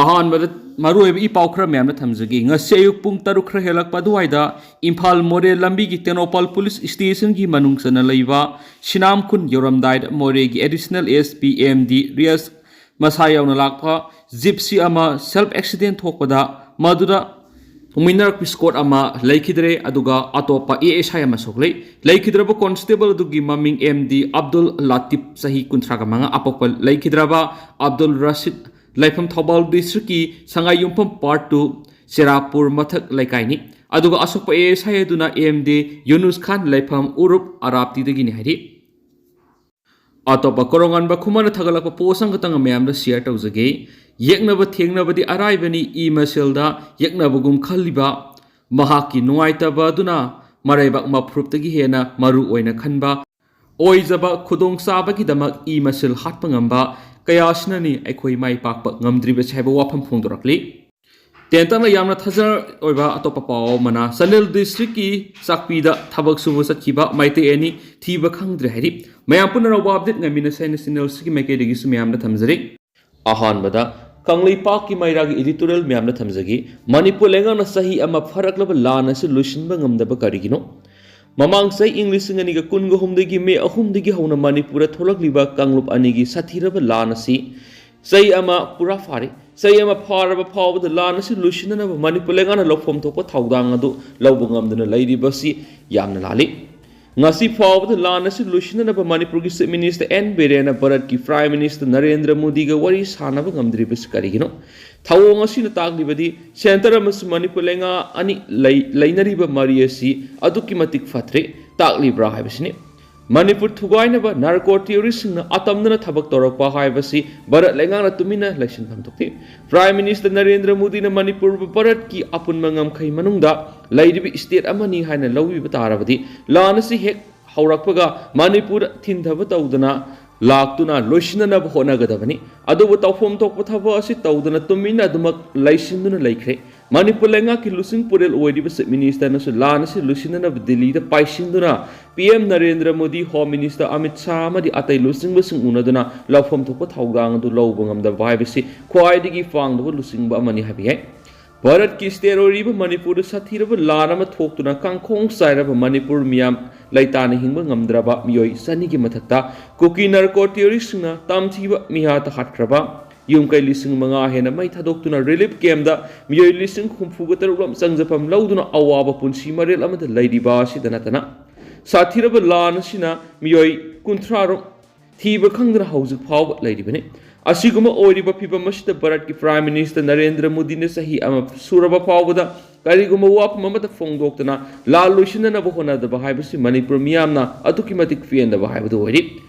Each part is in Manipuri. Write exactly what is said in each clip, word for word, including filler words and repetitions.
ꯑꯍꯥꯟꯕꯗ ꯃꯔꯨꯑꯣꯏꯕ ꯏ ꯄꯥꯎ ꯈꯔ ꯃꯌꯥꯝꯅ ꯊꯝꯖꯒꯦ꯫ ꯉꯁꯤ ꯑꯌꯨꯛ ꯄꯨꯡ ꯇꯔꯨꯛ ꯈꯔ ꯍꯦꯜꯂꯛꯄ ꯑꯗꯨꯋꯥꯏꯗ ꯏꯝꯐꯥꯜ ꯃꯣꯔꯦ ꯂꯝꯕꯤꯒꯤ ꯇꯦꯡꯅꯧꯄꯜ ꯄꯨꯂꯤꯁ ꯁ꯭ꯇꯦꯁꯟꯒꯤ ꯃꯅꯨꯡ ꯆꯟꯅ ꯂꯩꯕ ꯁꯤꯅꯥꯝꯈꯨꯟ ꯌꯧꯔꯝꯗꯥꯏꯗ ꯃꯣꯔꯦꯒꯤ additional S P M D ꯔꯤꯌꯥꯁ ꯃꯁꯥ ꯌꯥꯎꯅ ꯂꯥꯛꯄ ꯖꯤꯞꯁꯤ ꯑꯃ ꯁꯦꯜꯐ ꯑꯦꯛꯁꯤꯗꯦꯟ ꯊꯣꯛꯄꯗ ꯃꯗꯨꯗ ꯊꯣꯡꯃꯤꯟꯅꯔꯛꯄ ꯏꯁꯀꯣꯔꯠ ꯑꯃ ꯂꯩꯈꯤꯗ꯭ꯔꯦ, ꯑꯗꯨꯒ ꯑꯇꯣꯞꯄ ꯑꯦ ꯑꯦꯁ ꯑꯥꯏ ꯑꯃ ꯁꯣꯛꯂꯦ꯫ ꯂꯩꯈꯤꯗ꯭ꯔꯕ ꯀꯣꯟꯁꯇꯦꯕꯜ ꯑꯗꯨꯒꯤ ꯃꯃꯤꯡ ꯑꯦꯝ ꯗꯤ ꯑꯕꯗꯨꯜ ꯂꯥꯇꯤꯞ, ꯆꯍꯤ ꯀꯨꯟꯊ꯭ꯔꯥꯒ ꯃꯉꯥ꯫ ꯑꯄꯣꯛꯄ ꯂꯩꯈꯤꯗ꯭ꯔꯕ ꯑꯕꯗꯨꯜ ꯔꯁꯤꯗ, ꯂꯩꯐꯝ ꯊꯧꯕꯥꯜ ꯗꯤꯁꯇ꯭ꯔꯤꯛꯀꯤ ꯁꯉꯥꯏꯌꯨꯝꯐꯝ ꯄꯥꯔꯠ ꯇꯨ ꯆꯦꯔꯥꯄꯨꯔ ꯃꯊꯛ ꯂꯩꯀꯥꯏꯅꯤ꯫ ꯑꯗꯨꯒ ꯑꯁꯣꯛꯄ ꯑꯦ ꯑꯦꯁ ꯑꯥꯏ ꯑꯗꯨꯅ ꯑꯦꯝ ꯗꯤ ꯌꯨꯅꯨꯁ ꯈꯥꯟ, ꯂꯩꯐꯝ ꯎꯔꯨꯞ ꯑꯔꯥꯞꯇꯤꯗꯒꯤꯅꯤ ꯍꯥꯏꯔꯤ꯫ ꯑꯇꯣꯞꯄ ꯀꯣꯔꯣꯉꯥꯟꯕ ꯈꯨꯃꯟꯅ ꯊꯥꯒꯠꯂꯛꯄ ꯄꯣꯁ ꯑꯃꯈꯛꯇꯪ ꯃꯌꯥꯝꯗ ꯁꯤꯌꯔ ꯇꯧꯖꯒꯦ꯫ ꯌꯦꯛꯅꯕ ꯊꯦꯡꯅꯕꯗꯤ ꯑꯔꯥꯏꯕꯅꯤ, ꯏ ꯃꯁꯦꯜꯗ ꯌꯦꯛꯅꯕꯒꯨꯝ ꯈꯜꯂꯤꯕ ꯃꯍꯥꯛꯀꯤ ꯅꯨꯡꯉꯥꯏꯇꯕ ꯑꯗꯨꯅ ꯃꯔꯩꯕꯥꯛ ꯃꯐꯨꯔꯨꯞꯇꯒꯤ ꯍꯦꯟꯅ ꯃꯔꯨ ꯑꯣꯏꯅ ꯈꯟꯕ ꯑꯣꯏꯖꯕ ꯈꯨꯗꯣꯡꯆꯥꯕꯒꯤꯗꯃꯛ ꯏ ꯃꯁꯦꯜ ꯍꯥꯠꯄ ꯉꯝꯕ ꯀꯌꯥꯁꯤꯅꯅꯤ ꯑꯩꯈꯣꯏ ꯃꯥꯏ ꯄꯥꯛꯄ ꯉꯝꯗ꯭ꯔꯤꯕꯁꯤ ꯍꯥꯏꯕ ꯋꯥꯐꯝ ꯐꯣꯡꯗꯣꯔꯛꯂꯤ꯫ ꯇꯦꯟꯇꯛꯅ ꯌꯥꯝꯅ ꯊꯥꯖꯔꯣꯏꯕ ꯑꯇꯣꯞꯄ ꯄꯥꯎ ꯑꯃꯅ, ꯆꯥꯟꯗꯦꯜ ꯗꯤꯁꯇ꯭ꯔꯤꯛꯀꯤ ꯆꯥꯛꯄꯤꯗ ꯊꯕꯛ ꯁꯨꯕ ꯆꯠꯈꯤꯕ ꯃꯩꯇꯩ ꯑꯅꯤ ꯊꯤꯕ ꯈꯪꯗ꯭ꯔꯦ ꯍꯥꯏꯔꯤ꯫ ꯃꯌꯥꯝ ꯄꯨꯟꯅ ꯑꯅꯧꯕ ꯑꯞꯗꯦꯠ ꯉꯥꯏꯃꯤꯟꯅꯁꯦ ꯍꯥꯏꯅ ꯆꯦꯅꯦꯜꯁꯤꯒꯤ ꯃꯥꯏꯀꯩꯗꯒꯤꯁꯨ ꯃꯌꯥꯝꯗ ꯊꯝꯖꯔꯤ꯫ ꯑꯍꯥꯟꯕꯗ ꯀꯪꯂꯩꯄꯥꯛꯀꯤ ꯃꯩꯔꯥꯒꯤ ꯏꯗꯤꯇꯣꯔꯤꯌꯦꯜ ꯃꯌꯥꯝꯗ ꯊꯝꯖꯒꯦ꯫ ꯃꯅꯤꯄꯨꯔ ꯂꯩꯉꯥꯛꯅ ꯆꯍꯤ ꯑꯃ ꯐꯥꯔꯛꯂꯕ ꯂꯥꯟ ꯑꯁꯤ ꯂꯣꯏꯁꯤꯟꯕ ꯉꯝꯗꯕ ꯀꯔꯤꯒꯤꯅꯣ? ꯃꯃꯥꯡ ꯆꯍꯤ ꯏꯪ ꯂꯤꯁꯤꯡ ꯑꯅꯤꯒ ꯀꯨꯟꯒ ꯍꯨꯝꯗꯣꯏꯒꯤ ꯃꯦ ꯑꯍꯨꯝꯗꯒꯤ ꯍꯧꯅ ꯃꯅꯤꯄꯨꯔꯗ ꯊꯣꯛꯂꯛꯂꯤꯕ ꯀꯥꯡꯂꯨꯞ ꯑꯅꯤꯒꯤ ꯁꯥꯊꯤꯔꯕ ꯂꯥꯟ ꯑꯁꯤ ꯆꯍꯤ ꯑꯃ ꯄꯨꯔꯥ ꯐꯥꯔꯦ꯫ ꯆꯍꯤ ꯑꯃ ꯐꯥꯔꯕ ꯐꯥꯎꯕꯗ ꯂꯥꯟ ꯑꯁꯤ ꯂꯣꯏꯁꯤꯟꯅꯅꯕ ꯃꯅꯤꯄꯨꯔ ꯂꯩꯉꯥꯛꯅ ꯂꯧꯐꯝ ꯊꯣꯛꯄ ꯊꯧꯗꯥꯡ ꯑꯗꯨ ꯂꯧꯕ ꯉꯝꯗꯅ ꯂꯩꯔꯤꯕꯁꯤ ꯌꯥꯝꯅ ꯂꯥꯜꯂꯤ꯫ ꯉꯁꯤ ꯐꯥꯎꯕꯗ ꯂꯥꯟ ꯑꯁꯤ ꯂꯣꯏꯁꯤꯟꯅꯅꯕ ꯃꯅꯤꯄꯨꯔꯒꯤ ꯆꯤꯐ ꯃꯤꯅꯤꯁꯇꯔ ꯑꯦꯟ ꯕꯤꯔꯦꯟꯅ ꯚꯥꯔꯠꯀꯤ ꯄ꯭ꯔꯥꯏꯝ ꯃꯤꯅꯤꯁꯇꯔ ꯅꯔꯦꯟꯗ꯭ꯔ ꯃꯣꯗꯤꯒ ꯋꯥꯔꯤ ꯁꯥꯟꯅꯕ ꯉꯝꯗ꯭ꯔꯤꯕꯁꯤ ꯀꯔꯤꯒꯤꯅꯣ? ꯊꯧꯑꯣꯡ ꯑꯁꯤꯅ ꯇꯥꯛꯂꯤꯕꯗꯤ ꯁꯦꯟꯇꯔ ꯑꯃꯁꯨꯡ ꯃꯅꯤꯄꯨꯔ ꯂꯩꯉꯥꯛ ꯑꯅꯤ ꯂꯩ-, ꯂꯩꯅꯔꯤꯕ ꯃꯔꯤ ꯑꯁꯤ ꯑꯗꯨꯛꯀꯤ ꯃꯇꯤꯛ ꯐꯠꯇ꯭ꯔꯦ ꯇꯥꯛꯂꯤꯕ꯭ꯔꯥ ꯍꯥꯏꯕꯁꯤꯅꯤ꯫ ꯃꯅꯤꯄꯨꯔ ꯊꯨꯒꯥꯏꯅꯕ ꯅꯥꯔꯀꯣ ꯇꯦꯔꯣꯔꯤꯁꯁꯤꯡꯅ ꯑꯇꯝꯅꯅ ꯊꯕꯛ ꯇꯧꯔꯛꯄ ꯍꯥꯏꯕꯁꯤ ꯚꯥꯔꯠ ꯂꯩꯉꯥꯛꯅ ꯇꯨꯃꯤꯟꯅ ꯂꯩꯁꯤꯟꯐꯝ ꯊꯣꯛꯇꯦ꯫ ꯄ꯭ꯔꯥꯏꯝ ꯃꯤꯅꯤꯁꯇꯔ ꯅꯔꯦꯟꯗ꯭ꯔ ꯃꯣꯗꯤꯅ ꯃꯅꯤꯄꯨꯔꯕꯨ ꯚꯥꯔꯠꯀꯤ ꯑꯄꯨꯟꯕ ꯉꯝꯈꯩ ꯃꯅꯨꯡꯗ ꯂꯩꯔꯤꯕ ꯁ꯭ꯇꯦꯠ ꯑꯃꯅꯤ ꯍꯥꯏꯅ ꯂꯧꯕꯤꯕ ꯇꯥꯔꯕꯗꯤ ꯂꯥꯟ ꯑꯁꯤ ꯍꯦꯛ ꯍꯧꯔꯛꯄꯒ ꯃꯅꯤꯄꯨꯔ ꯊꯤꯟꯊꯕ ꯇꯧꯗꯅ ꯂꯥꯛꯇꯨꯅ ꯂꯣꯏꯁꯤꯟꯅꯅꯕ ꯍꯣꯠꯅꯒꯗꯕꯅꯤ꯫ ꯑꯗꯨꯕꯨ ꯇꯧꯐꯝ ꯊꯣꯛꯄ ꯊꯕꯛ ꯑꯁꯤ ꯇꯧꯗꯅ ꯇꯨꯃꯤꯟꯅ ꯑꯗꯨꯃꯛ ꯂꯩꯁꯤꯟꯗꯨꯅ ꯂꯩꯈ꯭ꯔꯦ꯫ ꯃꯅꯤꯄꯨꯔ ꯂꯩꯉꯥꯛꯀꯤ ꯂꯨꯆꯤꯡ ꯄꯨꯔꯦꯜ ꯑꯣꯏꯔꯤꯕ Chief Minister ꯅꯁꯨ ꯂꯥꯟ ꯑꯁꯤ ꯂꯣꯏꯁꯤꯟꯅꯅꯕ ꯗꯤꯜꯂꯤꯗ ꯄꯥꯏꯁꯤꯟꯗꯨꯅ P M Narendra Modi, Home Minister Amit Shah ꯑꯃꯗꯤ ꯑꯇꯩ ꯂꯨꯆꯤꯡꯕꯁꯤꯡ ꯎꯅꯗꯨꯅ ꯂꯧꯐꯝ ꯊꯣꯛꯄ ꯊꯧꯗꯥꯡ ꯑꯗꯨ ꯂꯧꯕ ꯉꯝꯗꯕ ꯍꯥꯏꯕꯁꯤ ꯈ꯭ꯋꯥꯏꯗꯒꯤ ꯄꯥꯡꯗꯕ ꯂꯨꯆꯤꯡꯕ ꯑꯃꯅꯤ ꯍꯥꯏꯕ ꯌꯥꯏ꯫ ꯚꯥꯔꯠꯀꯤ state ꯑꯣꯏꯔꯤꯕ ꯃꯅꯤꯄꯨꯔꯗ ꯁꯥꯊꯤꯔꯕ ꯂꯥꯟ ꯑꯃ ꯊꯣꯛꯇꯨꯅ ꯀꯥꯡꯈꯣꯡ ꯆꯥꯏꯔꯕ ꯃꯅꯤꯄꯨꯔ ꯃꯤꯌꯥꯝ ꯂꯩꯇꯥꯅ ꯍꯤꯡꯕ ꯉꯝꯗ꯭ꯔꯕ ꯃꯤꯑꯣꯏ ꯆꯅꯤꯒꯤ ꯃꯊꯛꯇ ꯀꯨꯀꯤ narco terroristꯁꯤꯡꯅ ꯇꯝꯊꯤꯕ ꯃꯤꯍꯥꯠꯇ ꯍꯥꯠꯈ꯭ꯔꯕ, ꯌꯨꯝ ꯀꯩ ꯂꯤꯁꯤꯡ ꯃꯉꯥ ꯍꯦꯟꯅ ꯃꯩ ꯊꯥꯗꯣꯛꯇꯨꯅ relief campꯇ ꯃꯤꯑꯣꯏ ꯂꯤꯁꯤꯡ ꯍꯨꯝꯐꯨꯒ ꯇꯔꯨꯛ ꯂꯣꯝ ꯆꯪꯖꯐꯝ ꯂꯧꯗꯨꯅ ꯑꯋꯥꯕ ꯄꯨꯟꯁꯤ ꯃꯔꯦꯜ ꯑꯃꯗ ꯂꯩꯔꯤꯕ ꯑꯁꯤꯗ ꯅꯠꯇꯅ, ꯁꯥꯊꯤꯔꯕ ꯂꯥꯟ ꯑꯁꯤꯅ ꯃꯤꯑꯣꯏ ꯀꯨꯟꯊ꯭ꯔꯥ ꯔꯣꯝ ꯊꯤꯕ ꯈꯪꯗꯅ ꯍꯧꯖꯤꯛ ꯐꯥꯎꯕ ꯂꯩꯔꯤꯕꯅꯤ꯫ ꯑꯁꯤꯒꯨꯝꯕ ꯑꯣꯏꯔꯤꯕ ꯐꯤꯕꯝ ꯑꯁꯤꯗ ꯚꯥꯔꯠꯀꯤ Prime Minister ꯅꯔꯦꯟꯗ꯭ꯔ ꯃꯣꯗꯤꯅ ꯆꯍꯤ ꯑꯃ ꯁꯨꯔꯕ ꯐꯥꯎꯕꯗ ꯀꯔꯤꯒꯨꯝꯕ ꯋꯥꯐꯝ ꯑꯃꯠꯇ ꯐꯣꯡꯗꯣꯛꯇꯅ ꯂꯥꯟ ꯂꯣꯏꯁꯤꯟꯅꯅꯕ ꯍꯣꯠꯅꯗꯕ ꯍꯥꯏꯕꯁꯤ ꯃꯅꯤꯄꯨꯔ ꯃꯤꯌꯥꯝꯅ ꯑꯗꯨꯛꯀꯤ ꯃꯇꯤꯛ ꯄꯦꯟꯗꯕ ꯍꯥꯏꯕꯗꯨ ꯑꯣꯏꯔꯤ꯫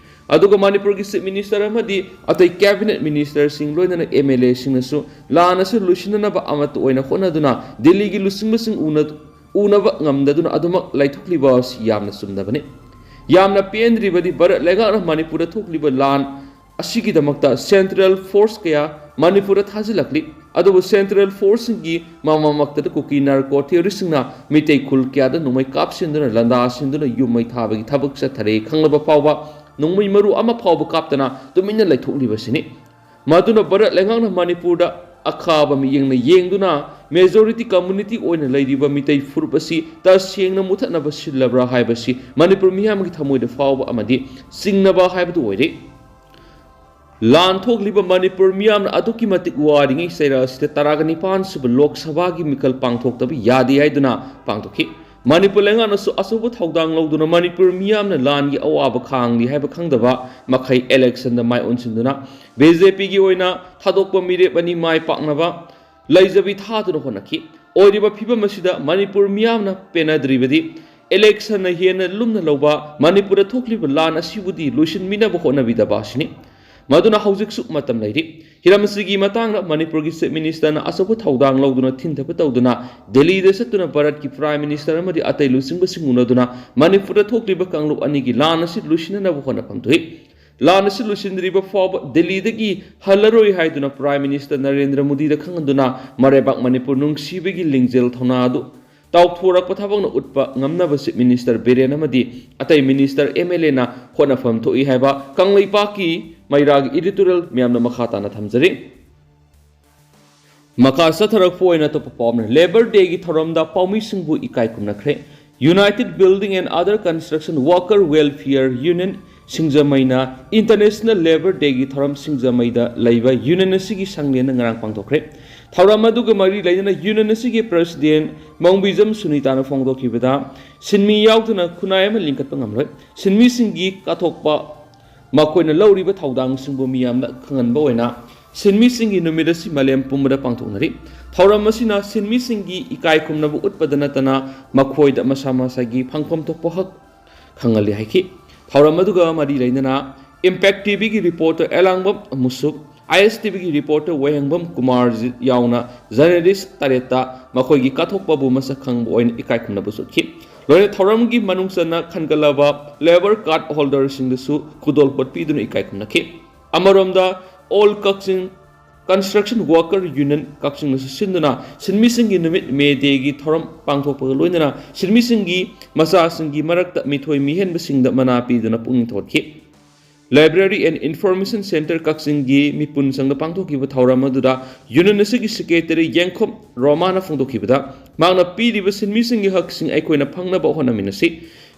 ꯑꯗꯨꯒ ꯃꯅꯤꯄꯨꯔꯒꯤ Chief Minister ꯑꯃꯗꯤ ꯑꯇꯩ Cabinet Ministerꯁꯤꯡ, ꯂꯣꯏꯅꯅ MLAꯁꯤꯡꯅꯁꯨ ꯂꯥꯟ ꯑꯁꯤ ꯂꯣꯏꯁꯤꯟꯅꯅꯕ ꯑꯃꯠꯇ ꯑꯣꯏꯅ ꯍꯣꯠꯅꯗꯨꯅ ꯗꯤꯜꯂꯤꯒꯤ ꯂꯨꯆꯤꯡꯕꯁꯤꯡ ꯎꯅ-, ꯎꯅꯕ ꯉꯝꯗꯗꯨꯅ ꯑꯗꯨꯃꯛ ꯂꯩꯊꯣꯛꯂꯤꯕ ꯑꯁꯤ ꯌꯥꯝꯅ ꯆꯨꯝꯗꯕꯅꯤ꯫ ꯌꯥꯝꯅ ꯄꯦꯟꯗ꯭ꯔꯤꯕꯗꯤ ꯚꯥꯔꯠ ꯂꯩꯉꯥꯛꯅ ꯃꯅꯤꯄꯨꯔꯗ ꯊꯣꯛꯂꯤꯕ ꯂꯥꯟ ꯑꯁꯤꯒꯤꯗꯃꯛꯇ central force ꯀꯌꯥ ꯃꯅꯤꯄꯨꯔꯗ ꯊꯥꯖꯤꯜꯂꯛꯂꯤ꯫ ꯑꯗꯨꯕꯨ central forceꯁꯤꯡꯒꯤ ꯃꯃꯥꯃꯛꯇꯗ ꯀꯨꯀꯤ narco terroristꯁꯤꯡꯅ ꯃꯤꯇꯩ ꯈꯨꯜ ꯀꯌꯥꯗ ꯅꯣꯡꯃꯩ ꯀꯥꯞꯁꯤꯟꯗꯨꯅ, ꯂꯥꯟꯗꯥꯁꯤꯟꯗꯨꯅ ꯌꯨꯝ ꯃꯩ ꯊꯥꯕꯒꯤ ꯊꯕꯛ ꯆꯠꯊꯔꯦ ꯈꯪꯂꯕ ꯐꯥꯎꯕ ꯅꯣꯡꯃꯩ ꯃꯔꯨ ꯑꯃ ꯐꯥꯎꯕ ꯀꯥꯞꯇꯅ ꯇꯨꯃꯤꯟꯅ ꯂꯩꯊꯣꯛꯂꯤꯕꯁꯤꯅꯤ꯫ ꯃꯗꯨꯅ ꯚꯥꯔꯠ ꯂꯩꯉꯥꯛꯅ ꯃꯅꯤꯄꯨꯔꯗ ꯑꯈꯥꯕ ꯃꯤꯠꯌꯦꯡꯅ ꯌꯦꯡꯗꯨꯅ majority community ꯑꯣꯏꯅ ꯂꯩꯔꯤꯕ ꯃꯤꯇꯩ ꯐꯨꯔꯨꯞ ꯑꯁꯤ ꯇꯁꯦꯡꯅ ꯃꯨꯊꯠꯅꯕ ꯁꯤꯜꯂꯕ꯭ꯔꯥ ꯍꯥꯏꯕꯁꯤ ꯃꯅꯤꯄꯨꯔ ꯃꯤꯌꯥꯝꯒꯤ ꯊꯃꯣꯏꯗ ꯐꯥꯎꯕ ꯑꯃꯗꯤ ꯆꯤꯡꯅꯕ ꯍꯥꯏꯕꯗꯨ ꯑꯣꯏꯔꯦ꯫ ꯂꯥꯟ ꯊꯣꯛꯂꯤꯕ ꯃꯅꯤꯄꯨꯔ ꯃꯤꯌꯥꯝꯅ ꯑꯗꯨꯛꯀꯤ ꯃꯇꯤꯛ ꯋꯥꯔꯤꯉꯩ ꯆꯩꯔꯥꯛ ꯑꯁꯤꯗ ꯇꯔꯥꯒ ꯅꯤꯄꯥꯟ ꯁꯨꯕ ꯂꯣꯛ ꯁꯚꯥꯒꯤ ꯃꯤꯈꯜ ꯄꯥꯡꯊꯣꯛꯇꯕ ꯌꯥꯗꯦ ꯍꯥꯏꯗꯨꯅ ꯄꯥꯡꯊꯣꯛꯈꯤ꯫ ꯃꯅꯤꯄꯨꯔ ꯂꯩꯉꯥꯛꯅꯁꯨ ꯑꯆꯧꯕ ꯊꯧꯗꯥꯡ ꯂꯧꯗꯨꯅ ꯃꯅꯤꯄꯨꯔ ꯃꯤꯌꯥꯝꯅ ꯂꯥꯟꯒꯤ ꯑꯋꯥꯕ ꯈꯥꯡꯂꯤ ꯍꯥꯏꯕ ꯈꯪꯗꯕ ꯃꯈꯩ electionꯗ ꯃꯥꯏ ꯑꯣꯟꯁꯤꯟꯗꯨꯅ BJPꯒꯤ ꯑꯣꯏꯅ ꯊꯥꯗꯣꯛꯄ ꯃꯤꯔꯦꯞ ꯑꯅꯤ ꯃꯥꯏ ꯄꯥꯛꯅꯕ ꯂꯩꯖꯕꯤ ꯊꯥꯗꯨꯅ ꯍꯣꯠꯅꯈꯤ꯫ ꯑꯣꯏꯔꯤꯕ ꯐꯤꯕꯝ ꯑꯁꯤꯗ ꯃꯅꯤꯄꯨꯔ ꯃꯤꯌꯥꯝꯅ ꯄꯦꯟꯅꯗ꯭ꯔꯤꯕꯗꯤ electionꯅ ꯍꯦꯟꯅ ꯂꯨꯝꯅ ꯂꯧꯕ ꯃꯅꯤꯄꯨꯔꯗ ꯊꯣꯛꯂꯤꯕ ꯂꯥꯟ ꯑꯁꯤꯕꯨꯗꯤ ꯂꯣꯏꯁꯤꯟꯕꯤꯅꯕ ꯍꯣꯠꯅꯕꯤꯗꯕ ꯑꯁꯤꯅꯤ꯫ ꯃꯗꯨꯅ ꯍꯧꯖꯤꯛꯁꯨ ꯃꯇꯝ ꯂꯩꯔꯤ꯫ ꯍꯤꯔꯝ ꯑꯁꯤꯒꯤ ꯃꯇꯥꯡꯗ ꯃꯅꯤꯄꯨꯔꯒꯤ Chief Ministerꯅ ꯑꯆꯧꯕ ꯊꯧꯗꯥꯡ ꯂꯧꯗꯨꯅ ꯊꯤꯟꯊꯕ ꯇꯧꯗꯨꯅ ꯗꯦꯜꯂꯤꯗ ꯆꯠꯇꯨꯅ ꯚꯥꯔꯠꯀꯤ Prime Minister ꯑꯃꯗꯤ ꯑꯇꯩ ꯂꯨꯆꯤꯡꯕꯁꯤꯡ ꯎꯅꯗꯨꯅ ꯃꯅꯤꯄꯨꯔꯗ ꯊꯣꯛꯂꯤꯕ ꯀꯥꯡꯂꯨꯞ ꯑꯅꯤꯒꯤ ꯂꯥꯟ ꯑꯁꯤ ꯂꯣꯏꯁꯤꯟꯅꯅꯕ ꯍꯣꯠꯅꯐꯝ ꯊꯣꯛꯏ꯫ ꯂꯥꯟ ꯑꯁꯤ ꯂꯣꯏꯁꯤꯟꯗ꯭ꯔꯤꯕ ꯐꯥꯎꯕ ꯗꯤꯜꯂꯤꯗꯒꯤ ꯍꯜꯂꯔꯣꯏ ꯍꯥꯏꯗꯨꯅ Prime Minister ꯅꯔꯦꯟꯗ꯭ꯔ ꯃꯣꯗꯤꯗ ꯈꯪꯍꯟꯗꯨꯅ ꯃꯔꯩꯕꯥꯛ ꯃꯅꯤꯄꯨꯔ ꯅꯨꯡꯁꯤꯕꯒꯤ ꯂꯤꯡꯖꯦꯜ ꯊꯧꯅꯥ ꯑꯗꯨ ꯇꯥꯎꯊꯣꯔꯛꯄ ꯊꯕꯛꯅ ꯎꯠꯄ ꯉꯝꯅꯕ Chief Minister ꯕꯤꯔꯦꯟ ꯑꯃꯗꯤ ꯑꯇꯩ Minister, MLAꯅ ꯍꯣꯠꯅꯐꯝ ꯊꯣꯛꯏ ꯍꯥꯏꯕ ꯀꯪꯂꯩꯄꯥꯛꯀꯤ ꯃꯩꯔꯥꯒꯤ editorial ꯃꯌꯥꯝꯅ ꯃꯈꯥ ꯇꯥꯅ ꯊꯝꯖꯔꯤ꯫ ꯃꯈꯥ ꯆꯠꯊꯔꯛꯄ ꯑꯣꯏꯅ ꯑꯇꯣꯞꯄ ꯄꯥꯎ ꯑꯃꯅ Labour Dayꯒꯤ ꯊꯧꯔꯝꯗ ꯄꯥꯎꯃꯤꯁꯤꯡꯕꯨ ꯏꯀꯥꯏ ꯈꯨꯝꯅꯈ꯭ꯔꯦ꯫ United Building and Other Construction Worker Welfare Union ꯁꯤꯡꯖꯃꯩꯅ International Labour Dayꯒꯤ ꯊꯧꯔꯝ ꯁꯤꯡꯖꯃꯩꯗ ꯂꯩꯕ union ꯑꯁꯤꯒꯤ ꯁꯪꯂꯦꯟꯗ ꯉꯔꯥꯡ ꯄꯥꯡꯊꯣꯛꯈ꯭ꯔꯦ꯫ ꯊꯧꯔꯝ ꯑꯗꯨꯒ ꯃꯔꯤ ꯂꯩꯅꯅ union ꯑꯁꯤꯒꯤ President ꯃꯣꯡꯕꯤꯖꯝ ꯁꯨꯅꯤꯇꯥꯅ ꯐꯣꯡꯗꯣꯛꯈꯤꯕꯗ, ꯁꯤꯟꯃꯤ ꯌꯥꯎꯗꯅ ꯈꯨꯟꯅꯥꯏ ꯑꯃ ꯂꯤꯡꯈꯠꯄ ꯉꯝꯂꯣꯏ꯫ ꯁꯤꯟꯃꯤꯁꯤꯡꯒꯤ ꯀꯠꯊꯣꯛꯄ ꯃꯈꯣꯏꯅ ꯂꯧꯔꯤꯕ ꯊꯧꯗꯥꯡꯁꯤꯡꯕꯨ ꯃꯤꯌꯥꯝꯗ ꯈꯪꯍꯟꯕ ꯑꯣꯏꯅ ꯁꯤꯟꯃꯤꯁꯤꯡꯒꯤ ꯅꯨꯃꯤꯠ ꯑꯁꯤ ꯃꯥꯂꯦꯝ ꯄꯨꯝꯕꯗ ꯄꯥꯡꯊꯣꯛꯅꯔꯤ꯫ ꯊꯧꯔꯝ ꯑꯁꯤꯅ ꯁꯤꯟꯃꯤꯁꯤꯡꯒꯤ ꯏꯀꯥꯏ ꯈꯨꯝꯅꯕ ꯎꯠꯄꯗ ꯅꯠꯇꯅ ꯃꯈꯣꯏꯗ ꯃꯁꯥ ꯃꯁꯥꯒꯤ ꯐꯪꯐꯝ ꯊꯣꯛꯄ ꯍꯛ ꯈꯪꯍꯜꯂꯤ ꯍꯥꯏꯈꯤ꯫ ꯊꯧꯔꯝ ꯑꯗꯨꯒ ꯃꯔꯤ ꯂꯩꯅꯅ Impact TVꯒꯤ reporter ꯑꯦꯂꯥꯡꯕꯝ ꯃꯨꯁꯨꯞ, ISTVꯒꯤ reporter ꯋꯥꯍꯦꯡꯕꯝ ꯀꯨꯃꯥꯔ ꯖꯤ-, ꯌꯥꯎꯅ journalist ꯇꯔꯦꯠꯇ ꯃꯈꯣꯏꯒꯤ ꯀꯠꯊꯣꯛꯄꯕꯨ ꯃꯁꯛ ꯈꯪꯕ ꯑꯣꯏꯅ ꯏꯀꯥꯏ ꯈꯨꯝꯅꯕ ꯎꯠꯈꯤ꯫ ꯂꯣꯏꯅ ꯊꯧꯔꯝꯒꯤ ꯃꯅꯨꯡ ꯆꯟꯅ ꯈꯟꯒꯠꯂꯕ labour card holderꯁꯤꯡꯗꯁꯨ ꯈꯨꯗꯣꯜꯄꯣꯠ ꯄꯤꯗꯨꯅ ꯏꯀꯥꯏ ꯈꯨꯝꯅꯈꯤ꯫ ꯑꯃꯔꯣꯝꯗ All Kakching Construction Worker Union ꯀꯛꯆꯤꯡꯅꯁꯨ ꯁꯤꯟꯗꯨꯅ ꯁꯤꯟꯃꯤꯁꯤꯡꯒꯤ ꯅꯨꯃꯤꯠ May Dayꯒꯤ ꯊꯧꯔꯝ ꯄꯥꯡꯊꯣꯛꯄꯒ ꯂꯣꯏꯅꯅ ꯁꯤꯟꯃꯤꯁꯤꯡꯒꯤ ꯃꯆꯥꯁꯤꯡꯒꯤ ꯃꯔꯛꯇ ꯃꯤꯊꯣꯏ ꯃꯤꯍꯦꯟꯕꯁꯤꯡꯗ ꯃꯅꯥ ꯄꯤꯗꯨꯅ ꯄꯨꯛꯅꯤꯡ ꯊꯧꯒꯠꯈꯤ꯫ Library and Information Centre ꯀꯛꯆꯤꯡꯒꯤ ꯃꯤꯄꯨꯟ ꯁꯪꯗ ꯄꯥꯡꯊꯣꯛꯈꯤꯕ ꯊꯧꯔꯝ ꯑꯗꯨꯗ union ꯑꯁꯤꯒꯤ secretary ꯌꯦꯡꯈꯣꯝ ꯔꯣꯃꯥꯅ ꯐꯣꯡꯗꯣꯛꯈꯤꯕꯗ, ꯃꯍꯥꯛꯅ ꯄꯤꯔꯤꯕ ꯁꯤꯟꯃꯤꯁꯤꯡꯒꯤ ꯍꯛꯁꯤꯡ ꯑꯩꯈꯣꯏꯅ ꯐꯪꯅꯕ ꯍꯣꯠꯅꯃꯤꯟꯅꯁꯤ꯫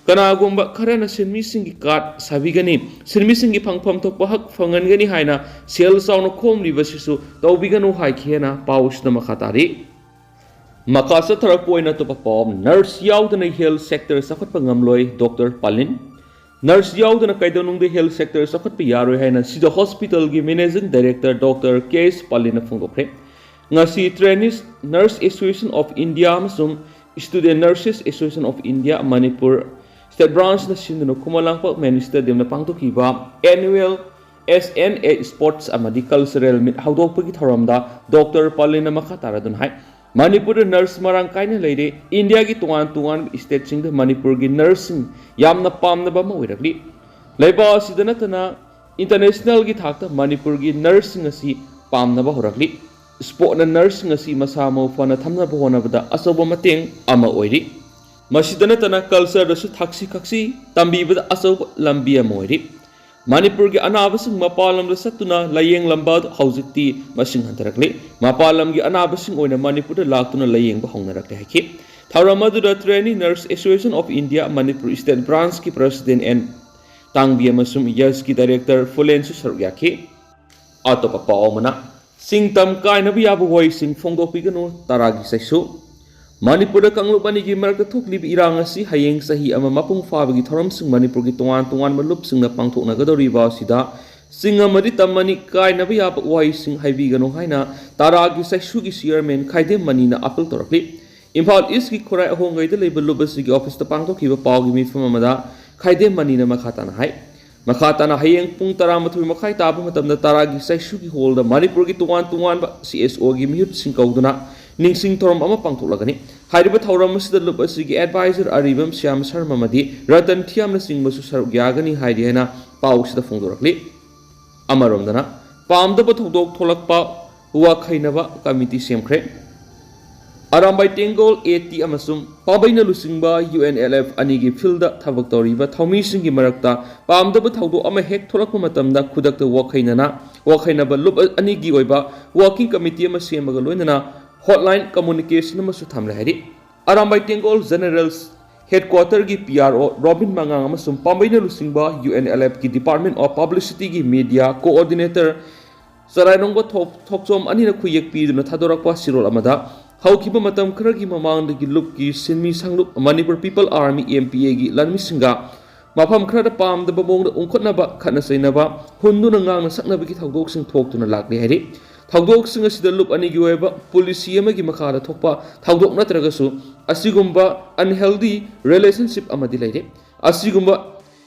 ꯀꯅꯥꯒꯨꯝꯕ ꯈꯔꯅ ꯁꯤꯟꯃꯤꯁꯤꯡꯒꯤ card ꯁꯥꯕꯤꯒꯅꯤ, ꯁꯤꯟꯃꯤꯁꯤꯡꯒꯤ ꯐꯪꯐꯝ ꯊꯣꯛꯄ ꯍꯛ ꯐꯪꯍꯟꯒꯅꯤ ꯍꯥꯏꯅ ꯁꯦꯜ ꯆꯥꯎꯅ ꯈꯣꯝꯂꯤꯕꯁꯤꯁꯨ ꯇꯧꯕꯤꯒꯅꯨ ꯍꯥꯏꯈꯤ ꯍꯥꯏꯅ ꯄꯥꯎ ꯑꯁꯤꯗ ꯃꯈꯥ ꯇꯥꯔꯤ꯫ ꯃꯈꯥ ꯆꯠꯊꯔꯛꯄ ꯑꯣꯏꯅ ꯑꯇꯣꯞꯄ ꯄꯥꯎ ꯑꯃ, nurse ꯌꯥꯎꯗꯅ health sector ꯆꯥꯎꯈꯠꯄ ꯉꯝꯂꯣꯏ, Doctor ꯄꯥꯂꯤꯟ꯫ Nurse ꯌꯥꯎꯗꯅ ꯀꯩꯗꯧꯅꯨꯡꯗ health sector ꯆꯥꯎꯈꯠꯄ ꯌꯥꯔꯣꯏ ꯍꯥꯏꯅ ꯁꯤꯖ hospitalꯒꯤ managing director Doctor K S ꯄꯥꯂꯤꯟꯅ ꯐꯣꯡꯗꯣꯛꯈ꯭ꯔꯦ꯫ ꯉꯁꯤ Trainees Nurse Association of India ꯑꯃꯁꯨꯡ Student Nurses Association of India Manipur State Branchꯅ ꯁꯤꯟꯗꯨꯅ ꯈꯨꯃꯟ ꯂꯥꯡꯄꯥꯛ Mini Stadiumꯗ ꯄꯥꯡꯊꯣꯛꯈꯤꯕ annual S N A Sports ꯑꯃꯗꯤ Cultural Meet ꯍꯧꯗꯣꯛꯄꯒꯤ ꯊꯧꯔꯝꯗ Doctor ꯄꯥꯂꯤꯟꯅ ꯃꯈꯥ ꯇꯥꯔꯗꯨꯅ ꯍꯥꯏ, ꯃꯅꯤꯄꯨꯔꯗ nurse ꯃꯔꯥꯡ ꯀꯥꯏꯅ ꯂꯩꯔꯦ꯫ ꯏꯟꯗꯤꯌꯥꯒꯤ ꯇꯣꯉꯥꯟ ꯇꯣꯉꯥꯟꯕ stateꯁꯤꯡꯗ ꯃꯅꯤꯄꯨꯔꯒꯤ nurseꯁꯤꯡ ꯌꯥꯝꯅ ꯄꯥꯝꯅꯕ ꯑꯃ ꯑꯣꯏꯔꯛꯂꯤ꯫ ꯂꯩꯕꯥꯛ ꯑꯁꯤꯗ ꯅꯠꯇꯅ ꯏꯟꯇꯔꯅꯦꯁꯅꯦꯜꯒꯤ ꯊꯥꯛꯇ ꯃꯅꯤꯄꯨꯔꯒꯤ ꯅꯔꯁꯁꯤꯡ ꯑꯁꯤ ꯄꯥꯝꯅꯕ ꯍꯧꯔꯛꯂꯤ꯫ ꯁ꯭ꯄꯣꯔꯠꯅ ꯅꯔꯁꯁꯤꯡ ꯑꯁꯤ ꯃꯁꯥ ꯃꯎ ꯐꯅ ꯊꯝꯅꯕ ꯍꯣꯠꯅꯕꯗ ꯑꯆꯧꯕ ꯃꯇꯦꯡ ꯑꯃ ꯑꯣꯏꯔꯤ꯫ ꯃꯁꯤꯗ ꯅꯠꯇꯅ ꯀꯜꯆꯔꯗꯁꯨ ꯊꯛꯁꯤ ꯈꯛꯁꯤ ꯇꯝꯕꯤꯕꯗ ꯑꯆꯧꯕ ꯂꯝꯕꯤ ꯑꯃ ꯑꯣꯏꯔꯤ꯫ ꯃꯅꯤꯄꯨꯔꯒꯤ ꯑꯅꯥꯕꯁꯤꯡ ꯃꯄꯥꯟ ꯂꯝꯗ ꯆꯠꯇꯨꯅ ꯂꯥꯌꯦꯡꯂꯝꯕ ꯑꯗꯨ ꯍꯧꯖꯤꯛꯇꯤ ꯃꯁꯤꯡ ꯍꯟꯊꯔꯛꯂꯤ꯫ ꯃꯄꯥꯟ ꯂꯝꯒꯤ ꯑꯅꯥꯕꯁꯤꯡ ꯑꯣꯏꯅ ꯃꯅꯤꯄꯨꯔꯗ ꯂꯥꯛꯇꯨꯅ ꯂꯥꯌꯦꯡꯕ ꯍꯧꯅꯔꯛꯂꯦ ꯍꯥꯏꯈꯤ꯫ ꯊꯧꯔꯝ ꯑꯗꯨꯗ Trainee Nurse Association of India Manipur State Branch ꯀꯤ President ꯑꯦꯟ ꯇꯥꯡꯕꯤ ꯑꯃꯁꯨꯡ ꯌꯁꯀꯤ Director ꯐꯨꯂꯦꯟꯁꯨ ꯁꯔꯨꯛ ꯌꯥꯈꯤ꯫ ꯑꯇꯣꯞꯄ ꯄꯥꯎ ꯑꯃꯅ, ꯆꯤꯡ ꯇꯝ ꯀꯥꯏꯅꯕ ꯌꯥꯕ ꯋꯥꯍꯩꯁꯤꯡ ꯐꯣꯡꯗꯣꯛꯄꯤꯒꯅꯨ, ꯇꯔꯥꯒꯤ ꯆꯩꯁꯨ꯫ ꯃꯅꯤꯄꯨꯔꯗ ꯀꯥꯡꯂꯨꯞ ꯑꯅꯤꯒꯤ ꯃꯔꯛꯇ ꯊꯣꯛꯂꯤꯕ ꯏꯔꯥꯡ ꯑꯁꯤ ꯍꯌꯦꯡ ꯆꯍꯤ ꯑꯃ ꯃꯄꯨꯡ ꯐꯥꯕꯒꯤ ꯊꯧꯔꯝꯁꯤꯡ ꯃꯅꯤꯄꯨꯔꯒꯤ ꯇꯣꯉꯥꯟ ꯇꯣꯉꯥꯟꯕ ꯂꯨꯞꯁꯤꯡꯅ ꯄꯥꯡꯊꯣꯛꯅꯒꯗꯧꯔꯤꯕ ꯑꯁꯤꯗ ꯆꯤꯡ ꯑꯃꯗꯤ ꯇꯝ ꯑꯅꯤ ꯀꯥꯏꯅꯕ ꯌꯥꯕ ꯋꯥꯍꯩꯁꯤꯡ ꯍꯥꯏꯕꯤꯒꯅꯨ ꯍꯥꯏꯅ ꯇꯔꯥꯒꯤ ꯆꯩꯁꯨꯒꯤ Chairman ꯈꯥꯏꯗꯦꯝ ꯃꯅꯤꯅ ꯑꯥꯄꯤꯜ ꯇꯧꯔꯛꯂꯤ꯫ ꯏꯝꯐꯥꯜ ꯏꯁꯀꯤ ꯈꯨꯔꯥꯏ ꯑꯍꯣꯡꯒꯩꯗ ꯂꯩꯕ ꯂꯨꯞ ꯑꯁꯤꯒꯤ ꯑꯣꯐꯤꯁꯇ ꯄꯥꯡꯊꯣꯛꯈꯤꯕ ꯄꯥꯎꯒꯤ ꯃꯤꯐꯝ ꯑꯃꯗ ꯈꯥꯏꯗꯦꯝ ꯃꯅꯤꯅ ꯃꯈꯥ ꯇꯥꯅ ꯍꯥꯏ꯫ ꯃꯈꯥ ꯇꯥꯅ ꯍꯌꯦꯡ ꯄꯨꯡ ꯇꯔꯥꯃꯥꯊꯣꯏ ꯃꯈꯥꯏ ꯇꯥꯕ ꯃꯇꯝꯗ ꯇꯔꯥꯒꯤ ꯆꯩꯁꯨꯒꯤ ꯍꯣꯜꯗ ꯃꯅꯤꯄꯨꯔꯒꯤ ꯇꯣꯉꯥꯟ ꯇꯣꯉꯥꯟꯕ ꯁꯤ ꯑꯦꯁ ꯑꯣꯒꯤ ꯃꯤꯍꯨꯠꯁꯤꯡ ꯀꯧꯗꯨꯅ ꯅꯤꯡꯁꯤꯡ ꯊꯧꯔꯝ ꯑꯃ ꯄꯥꯡꯊꯣꯛꯂꯒꯅꯤ꯫ ꯍꯥꯏꯔꯤꯕ ꯊꯧꯔꯝ ꯑꯁꯤꯗ ꯂꯨꯞ ꯑꯁꯤꯒꯤ ꯑꯦꯗꯚꯥꯏꯖꯔ ꯑꯔꯤꯕꯝ ꯁ꯭ꯌꯥꯝ ꯁꯔꯃ ꯑꯃꯗꯤ ꯔꯇꯟ ꯊꯤꯌꯥꯝꯅꯆꯤꯡꯕꯁꯨ ꯁꯔꯨꯛ ꯌꯥꯒꯅꯤ ꯍꯥꯏꯔꯤ ꯍꯥꯏꯅ ꯄꯥꯎꯁꯤꯗ ꯐꯣꯡꯗꯣꯔꯛꯂꯤ꯫ ꯑꯃꯔꯣꯝꯗꯅ, ꯄꯥꯝꯗꯕ ꯊꯧꯗꯣꯛ ꯊꯣꯛꯂꯛꯄ ꯋꯥꯈꯩꯅꯕ ꯀꯃꯤꯇꯤ ꯁꯦꯝꯈ꯭ꯔꯦ꯫ ꯑꯔꯥꯝꯕꯥꯏ ꯇꯦꯡꯒꯣꯜ ꯑꯦ ꯇꯤ ꯑꯃꯁꯨꯡ ꯄꯥꯝꯕꯩꯅ ꯂꯨꯆꯤꯡꯕ ꯌꯨ ꯑꯦꯟ ꯑꯦꯜ ꯑꯦꯐ ꯑꯅꯤꯒꯤ ꯐꯤꯜꯗ ꯊꯕꯛ ꯇꯧꯔꯤꯕ ꯊꯧꯃꯤꯁꯤꯡꯒꯤ ꯃꯔꯛꯇ ꯄꯥꯝꯗꯕ ꯊꯧꯗꯣꯛ ꯑꯃ ꯍꯦꯛ ꯊꯣꯛꯂꯛꯄ ꯃꯇꯝꯗ ꯈꯨꯗꯛꯇ ꯋꯥꯈꯩꯅꯅ, ꯋꯥꯈꯩꯅꯕ ꯂꯨꯞ ꯑꯅꯤꯒꯤ ꯑꯣꯏꯕ ꯋꯥꯔꯀꯤꯡ ꯀꯃꯤꯇꯤ ꯑꯃ ꯁꯦꯝꯃꯒ ꯂꯣꯏꯅꯅ ꯍꯣꯠꯂꯥꯏꯟ ꯀꯝꯃꯨꯅꯤꯀꯦꯁꯟ ꯑꯃꯁꯨ ꯊꯝꯂꯦ ꯍꯥꯏꯔꯤ꯫ ꯑꯔꯥꯝꯕꯥꯏ ꯇꯦꯡꯒꯣꯜ ꯖꯦꯅꯔꯦꯜ ꯍꯦꯗꯀ꯭ꯋꯥꯇꯔꯒꯤ ꯄꯤ ꯑꯥꯔ ꯑꯣ ꯔꯣꯕꯤꯟ ꯃꯉꯥꯡ ꯑꯃꯁꯨꯡ ꯄꯥꯝꯕꯩꯅ ꯂꯨꯆꯤꯡꯕ ꯌꯨ ꯑꯦꯟ ꯑꯦꯜ ꯑꯦꯐꯀꯤ ꯗꯤꯄꯥꯔꯠꯃꯦꯟ ꯑꯣꯐ ꯄꯕ꯭ꯂꯤꯁꯤꯇꯤꯒꯤ ꯃꯤꯗꯤꯌꯥ ꯀꯣꯑꯣꯔꯗꯤꯅꯦꯇꯔ ꯆꯔꯥꯏꯔꯣꯡꯕ ꯊꯣꯛ-, ꯊꯣꯛꯆꯣꯝ ꯑꯅꯤꯅ ꯈꯨꯌꯦꯛ ꯄꯤꯗꯨꯅ ꯊꯥꯗꯣꯔꯛꯄ ꯆꯦꯔꯣꯜ ꯑꯃꯗ, ꯍꯧꯈꯤꯕ ꯃꯇꯝ ꯈꯔꯒꯤ ꯃꯃꯥꯡꯗꯒꯤ ꯂꯨꯞꯀꯤ ꯁꯤꯟꯃꯤ ꯁꯪꯂꯨꯞ Manipur people army, M P ꯑꯦꯒꯤ ꯂꯥꯟꯃꯤꯁꯤꯡꯒ ꯃꯐꯝ ꯈꯔꯗ ꯄꯥꯝꯗꯕ ꯃꯑꯣꯡꯗ ꯎꯪꯈꯠꯅꯕ, ꯈꯠꯅ ꯆꯩꯅꯕ, ꯍꯨꯟꯗꯨꯅ ꯉꯥꯡꯅ ꯁꯛꯅꯕꯒꯤ ꯊꯧꯗꯣꯛꯁꯤꯡ ꯊꯣꯛꯇꯨꯅ ꯂꯥꯛꯂꯤ ꯍꯥꯏꯔꯤ꯫ ꯊꯧꯗꯣꯛꯁꯤꯡ ꯑꯁꯤꯗ ꯂꯨꯞ ꯑꯅꯤꯒꯤ ꯑꯣꯏꯕ ꯄꯣꯂꯤꯁꯤ ꯑꯃꯒꯤ ꯃꯈꯥꯗ ꯊꯣꯛꯄ ꯊꯧꯗꯣꯛ ꯅꯠꯇ꯭ꯔꯒꯁꯨ ꯑꯁꯤꯒꯨꯝꯕ unhealthy relationship ꯑꯃꯗꯤ ꯂꯩꯔꯦ꯫ ꯑꯁꯤꯒꯨꯝꯕ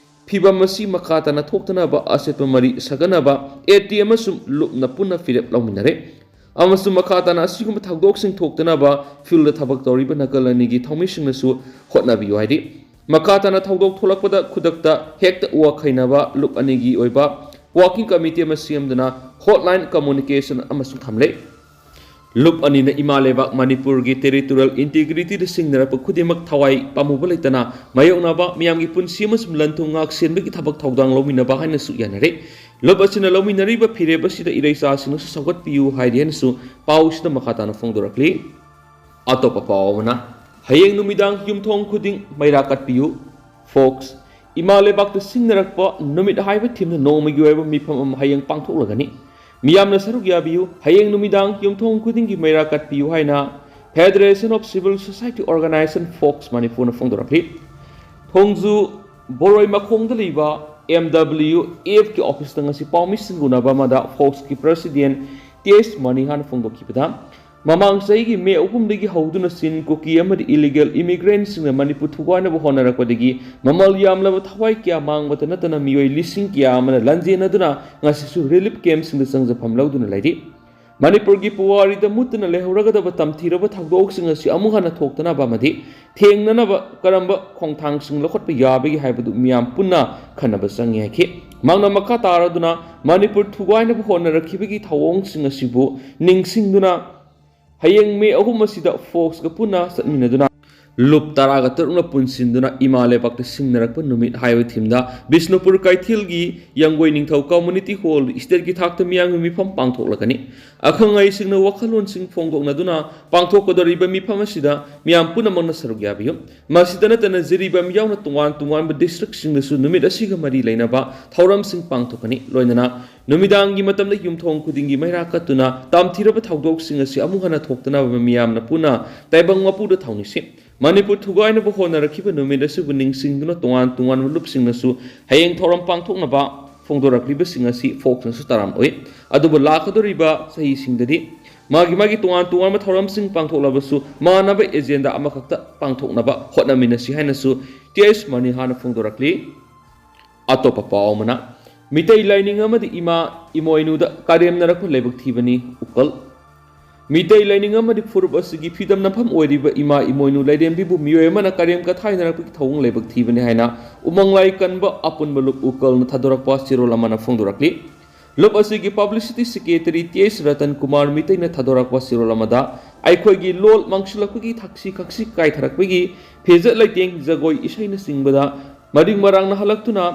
ꯐꯤꯚꯝ ꯑꯁꯤ ꯃꯈꯥ ꯇꯥꯅ ꯊꯣꯛꯇꯅꯕ ꯑꯆꯦꯠꯄ ꯃꯔꯤ ꯁꯥꯒꯠꯅꯕ ꯑꯦ ꯇꯤ ꯑꯃꯁꯨꯡ ꯂꯨꯞꯅ ꯄꯨꯟꯅ ꯐꯤꯔꯦꯞ ꯂꯧꯃꯤꯟꯅꯔꯦ꯫ ꯑꯃꯁꯨꯡ ꯃꯈꯥ ꯇꯥꯅ ꯑꯁꯤꯒꯨꯝꯕ ꯊꯧꯗꯣꯛꯁꯤꯡ ꯊꯣꯛꯇꯅꯕ ꯐꯤꯜꯗ ꯊꯕꯛ ꯇꯧꯔꯤꯕ ꯅꯥꯀꯜ ꯑꯅꯤꯒꯤ ꯊꯧꯃꯤꯁꯤꯡꯅꯁꯨ ꯍꯣꯠꯅꯕꯤꯌꯨ ꯍꯥꯏꯔꯤ꯫ ꯃꯈꯥ ꯇꯥꯅ ꯊꯧꯗꯣꯛ ꯊꯣꯛꯂꯛꯄꯗ ꯈꯨꯗꯛꯇ ꯍꯦꯛꯇ ꯋꯥꯈꯩꯅꯕ ꯂꯨꯞ ꯑꯅꯤꯒꯤ ꯑꯣꯏꯕ Working Committee ꯑꯃ ꯁꯦꯝꯗꯨꯅ hotline communication ꯑꯃꯁꯨ ꯊꯝꯂꯦ꯫ ꯂꯨꯞ ꯑꯅꯤꯅ ꯏꯃꯥ ꯂꯩꯕꯥꯛ ꯃꯅꯤꯄꯨꯔꯒꯤ territorial integrityꯗ ꯁꯤꯡꯅꯔꯛꯄ ꯈꯨꯗꯤꯡꯃꯛ ꯊꯋꯥꯏ ꯄꯥꯝꯃꯨꯕ ꯂꯩꯇꯅ ꯃꯥꯌꯣꯛꯅꯕ, ꯃꯤꯌꯥꯝꯒꯤ ꯄꯨꯟꯁꯤ ꯑꯃꯁꯨꯡ ꯂꯟ ꯊꯨꯝ ꯉꯥꯛ ꯁꯦꯟꯕꯒꯤ ꯊꯕꯛ ꯊꯧꯗꯥꯡ ꯂꯧꯃꯤꯟꯅꯕ ꯍꯥꯏꯅꯁꯨ ꯌꯥꯅꯔꯦ꯫ ꯂꯨꯞ ꯑꯁꯤꯅ ꯂꯧꯃꯤꯟꯅꯔꯤꯕ ꯐꯤꯔꯦꯞ ꯑꯁꯤꯗ ꯏꯔꯩꯆꯥꯁꯤꯡꯅꯁꯨ ꯁꯧꯒꯠꯄꯤꯌꯨ ꯍꯥꯏꯔꯤ ꯍꯥꯏꯅꯁꯨ ꯄꯥꯎ ꯑꯁꯤꯗ ꯃꯈꯥ ꯇꯥꯅ ꯐꯣꯡꯗꯣꯔꯛꯂꯤ꯫ ꯑꯇꯣꯞꯄ ꯄꯥꯎ ꯑꯃꯅ, ꯍꯌꯦꯡ ꯅꯨꯃꯤꯗꯥꯡ ꯌꯨꯝꯊꯣꯡ ꯈꯨꯗꯤꯡ ꯃꯩꯔꯥ ꯀꯠꯄꯤꯌꯨ꯫ Fox, ꯏꯃꯥ ꯂꯩꯕꯥꯛꯇ ꯁꯤꯡꯅꯔꯛꯄ ꯅꯨꯃꯤꯠ ꯍꯥꯏꯕ ꯊꯤꯝꯅ ꯅꯣꯡꯃꯒꯤ ꯑꯣꯏꯕ ꯃꯤꯐꯝ ꯑꯃ ꯍꯌꯦꯡ ꯄꯥꯡꯊꯣꯛꯂꯒꯅꯤ꯫ ꯃꯤꯌꯥꯝꯅ ꯁꯔꯨꯛ ꯌꯥꯕꯤꯌꯨ, ꯍꯌꯦꯡ ꯅꯨꯃꯤꯗꯥꯡ ꯌꯨꯝꯊꯣꯡ ꯈꯨꯗꯤꯡꯒꯤ ꯃꯩꯔꯥ ꯀꯠꯄꯤꯌꯨ ꯍꯥꯏꯅ Federation of Civil Society Organization, Fox, ꯃꯅꯤꯄꯨꯔꯅ ꯐꯣꯡꯗꯣꯔꯛꯂꯤ꯫ ꯊꯣꯡꯖꯨ ꯕꯣꯔꯣꯏ ꯃꯈꯣꯡꯗ ꯂꯩꯕ M W F ꯀꯤ officeꯇ ꯉꯁꯤ ꯄꯥꯎꯃꯤꯁꯤꯡꯒ ꯎꯅꯕ ꯑꯃꯗ Foxꯀꯤ President T S ꯃꯅꯤꯍꯥꯟ ꯐꯣꯡꯗꯣꯛꯈꯤꯕꯗ, ꯃꯃꯥꯡ ꯆꯍꯤꯒꯤ ꯃꯦ ꯑꯍꯨꯝꯗꯒꯤ ꯍꯧꯗꯨꯅ ꯆꯤꯟ, ꯀꯨꯀꯤ ꯑꯃꯗꯤ illegal immigrantꯁꯤꯡꯅ ꯃꯅꯤꯄꯨꯔ ꯊꯨꯒꯥꯏꯅꯕ ꯍꯣꯠꯅꯔꯛꯄꯗꯒꯤ ꯃꯃꯜ ꯌꯥꯝꯂꯕ ꯊꯋꯥꯏ ꯀꯌꯥ ꯃꯥꯡꯕꯇ ꯅꯠꯇꯅ ꯃꯤꯑꯣꯏ ꯂꯤꯁꯤꯡ ꯀꯌꯥ ꯑꯃꯅ ꯂꯥꯟꯖꯦꯟꯅꯗꯨꯅ ꯉꯁꯤꯁꯨ relief campꯁꯤꯡꯗ ꯆꯪꯖꯐꯝ ꯂꯧꯗꯨꯅ ꯂꯩꯔꯤ꯫ ꯃꯅꯤꯄꯨꯔꯒꯤ ꯄꯨꯋꯥꯔꯤꯗ ꯃꯨꯠꯇꯅ ꯂꯩꯍꯧꯔꯒꯗꯕ ꯇꯝꯊꯤꯔꯕ ꯊꯧꯗꯣꯛꯁꯤꯡ ꯑꯁꯤ ꯑꯃꯨꯛ ꯍꯟꯅ ꯊꯣꯛꯇꯅꯕ ꯑꯃꯗꯤ ꯊꯦꯡꯅꯅꯕ ꯀꯔꯝꯕ ꯈꯣꯡꯊꯥꯡꯁꯤꯡ ꯂꯧꯈꯠꯄ ꯌꯥꯕꯒꯦ ꯍꯥꯏꯕꯗꯨ ꯃꯤꯌꯥꯝ ꯄꯨꯟꯅ ꯈꯟꯅꯕ ꯆꯪꯉꯤ ꯍꯥꯏꯈꯤ꯫ ꯃꯍꯥꯛꯅ ꯃꯈꯥ ꯇꯥꯔꯗꯨꯅ ꯃꯅꯤꯄꯨꯔ ꯊꯨꯒꯥꯏꯅꯕ ꯍꯣꯠꯅꯔꯛꯈꯤꯕꯒꯤ ꯊꯧꯑꯣꯡꯁꯤꯡ ꯑꯁꯤꯕꯨ ꯅꯤꯡꯁꯤꯡꯗꯨꯅ ꯍꯌꯦꯡ ꯃꯦ ꯑꯍꯨꯝ ꯑꯁꯤꯗ Foxꯀ ꯄꯨꯟꯅ ꯆꯠꯃꯤꯟꯅꯗꯨꯅ ꯂꯨꯞ ꯇꯔꯥꯒ ꯇꯔꯨꯛꯅ ꯄꯨꯟꯁꯤꯟꯗꯨꯅ ꯏꯃꯥ ꯂꯩꯕꯥꯛꯇ ꯁꯤꯡꯅꯔꯛꯄ ꯅꯨꯃꯤꯠ ꯍꯥꯏꯕ ꯊꯤꯝꯗ ꯕꯤꯁꯅꯨꯄꯨꯔ ꯀꯩꯊꯦꯜꯒꯤ ꯌꯥꯡꯒꯣꯏ ꯅꯤꯡꯊꯧ community hall stateꯀꯤ ꯊꯥꯛꯇ ꯃꯤꯌꯥꯝꯒꯤ ꯃꯤꯐꯝ ꯄꯥꯡꯊꯣꯛꯂꯒꯅꯤ꯫ ꯑꯈꯪ ꯑꯍꯩꯁꯤꯡꯅ ꯋꯥꯈꯜꯂꯣꯟꯁꯤꯡ ꯐꯣꯡꯗꯣꯛꯅꯗꯨꯅ ꯄꯥꯡꯊꯣꯛꯀꯗꯧꯔꯤꯕ ꯃꯤꯐꯝ ꯑꯁꯤꯗ ꯃꯤꯌꯥꯝ ꯄꯨꯝꯅꯃꯛꯅ ꯁꯔꯨꯛ ꯌꯥꯕꯤꯌꯨ꯫ ꯃꯁꯤꯗ ꯅꯠꯇꯅ ꯖꯤꯔꯤꯕꯥꯝ ꯌꯥꯎꯅ ꯇꯣꯉꯥꯟ ꯇꯣꯉꯥꯟꯕ districtꯁꯤꯡꯗꯁꯨ ꯅꯨꯃꯤꯠ ꯑꯁꯤꯒ ꯃꯔꯤ ꯂꯩꯅꯕ ꯊꯧꯔꯝꯁꯤꯡ ꯄꯥꯡꯊꯣꯛꯀꯅꯤ꯫ ꯂꯣꯏꯅꯅ ꯅꯨꯃꯤꯗꯥꯡꯒꯤ ꯃꯇꯝꯗ ꯌꯨꯝꯊꯣꯡ ꯈꯨꯗꯤꯡꯒꯤ ꯃꯩꯔꯥ ꯀꯠꯇꯨꯅ ꯇꯝꯊꯤꯔꯕ ꯊꯧꯗꯣꯛꯁꯤꯡ ꯑꯁꯤ ꯑꯃꯨꯛ ꯍꯟꯅ ꯊꯣꯛꯇꯅꯕ ꯃꯤꯌꯥꯝꯅ ꯄꯨꯟꯅ ꯇꯥꯏꯕꯪ ꯃꯄꯨꯗ ꯊꯧꯅꯤꯁꯤ꯫ ꯃꯅꯤꯄꯨꯔ ꯊꯨꯒꯥꯏꯅꯕ ꯍꯣꯠꯅꯔꯛꯈꯤꯕ ꯅꯨꯃꯤꯠ ꯑꯁꯤꯕꯨ ꯅꯤꯡꯁꯤꯡꯗꯨꯅ ꯇꯣꯉꯥꯟ ꯇꯣꯉꯥꯟꯕ ꯂꯨꯞꯁꯤꯡꯅꯁꯨ ꯍꯌꯦꯡ ꯊꯧꯔꯝ ꯄꯥꯡꯊꯣꯛꯅꯕ ꯐꯣꯡꯗꯣꯔꯛꯂꯤꯕꯁꯤꯡ ꯑꯁꯤ Foxꯅꯁꯨ ꯇꯔꯥꯝꯅ ꯑꯣꯏ꯫ ꯑꯗꯨꯕꯨ ꯂꯥꯛꯀꯗꯧꯔꯤꯕ ꯆꯍꯤꯁꯤꯡꯗꯗꯤ ꯃꯥꯒꯤ ꯃꯥꯒꯤ ꯇꯣꯉꯥꯟ ꯇꯣꯉꯥꯟꯕ ꯊꯧꯔꯝꯁꯤꯡ ꯄꯥꯡꯊꯣꯛꯂꯕꯁꯨ ꯃꯥꯟꯅꯕ agenda ꯑꯃꯈꯛꯇ ꯄꯥꯡꯊꯣꯛꯅꯕ ꯍꯣꯠꯅꯃꯤꯟꯅꯁꯤ ꯍꯥꯏꯅꯁꯨ T S ꯃꯅꯤꯍꯥꯟꯅ ꯐꯣꯡꯗꯣꯔꯛꯂꯤ꯫ ꯑꯇꯣꯞꯄ ꯄꯥꯎ ꯑꯃꯅ, ꯃꯤꯇꯩ ꯂꯥꯏꯅꯤꯡ ꯑꯃꯗꯤ ꯏꯃꯥ ꯏꯃꯣꯏꯅꯨꯗ ꯀꯔꯦꯝꯅꯔꯛꯄ ꯂꯥꯏꯕꯛ ꯊꯤꯕꯅꯤ, ꯎꯀꯜ꯫ ꯃꯤꯇꯩ ꯂꯥꯏꯅꯤꯡ ꯑꯃꯗꯤ ꯐꯨꯔꯨꯞ ꯑꯁꯤꯒꯤ ꯐꯤꯗꯝ ꯅꯐꯝ ꯑꯣꯏꯔꯤꯕ ꯏꯃꯥ ꯏꯃꯣꯏꯅꯨ ꯂꯥꯏꯔꯦꯝꯕꯤꯕꯨ ꯃꯤꯑꯣꯏ ꯑꯃꯅ ꯀꯔꯦꯝ ꯀꯊꯥꯏꯅꯔꯛꯄꯒꯤ ꯊꯧꯑꯣꯡ ꯂꯥꯏꯕꯛ ꯊꯤꯕꯅꯤ ꯍꯥꯏꯅ ꯎꯃꯪꯂꯥꯏ ꯀꯟꯕ ꯑꯄꯨꯟꯕ ꯂꯨꯞ ꯎꯀꯜꯅ ꯊꯥꯗꯣꯔꯛꯄ ꯆꯦꯔꯣꯜ ꯑꯃꯅ ꯐꯣꯡꯗꯣꯔꯛꯂꯤ꯫ ꯂꯨꯞ ꯑꯁꯤꯒꯤ publicity secretary ꯇꯤ ꯑꯦꯁ ꯔꯇꯟ ꯀꯨꯃꯥꯔ ꯃꯤꯇꯩꯅ ꯊꯥꯗꯣꯔꯛꯄ ꯆꯦꯔꯣꯜ ꯑꯃꯗ ꯑꯩꯈꯣꯏꯒꯤ ꯂꯣꯜ ꯃꯥꯡꯁꯤꯜꯂꯛꯄꯒꯤ ꯊꯛꯁꯤ ꯈꯛꯁꯤ ꯀꯥꯏꯊꯔꯛꯄꯒꯤ ꯐꯤꯖꯦꯠ ꯂꯩꯇꯦꯡ, ꯖꯒꯣꯏ, ꯏꯁꯩꯅꯆꯤꯡꯕꯗ ꯃꯔꯤꯡ ꯃꯔꯥꯡꯅ ꯍꯜꯂꯛꯇꯨꯅ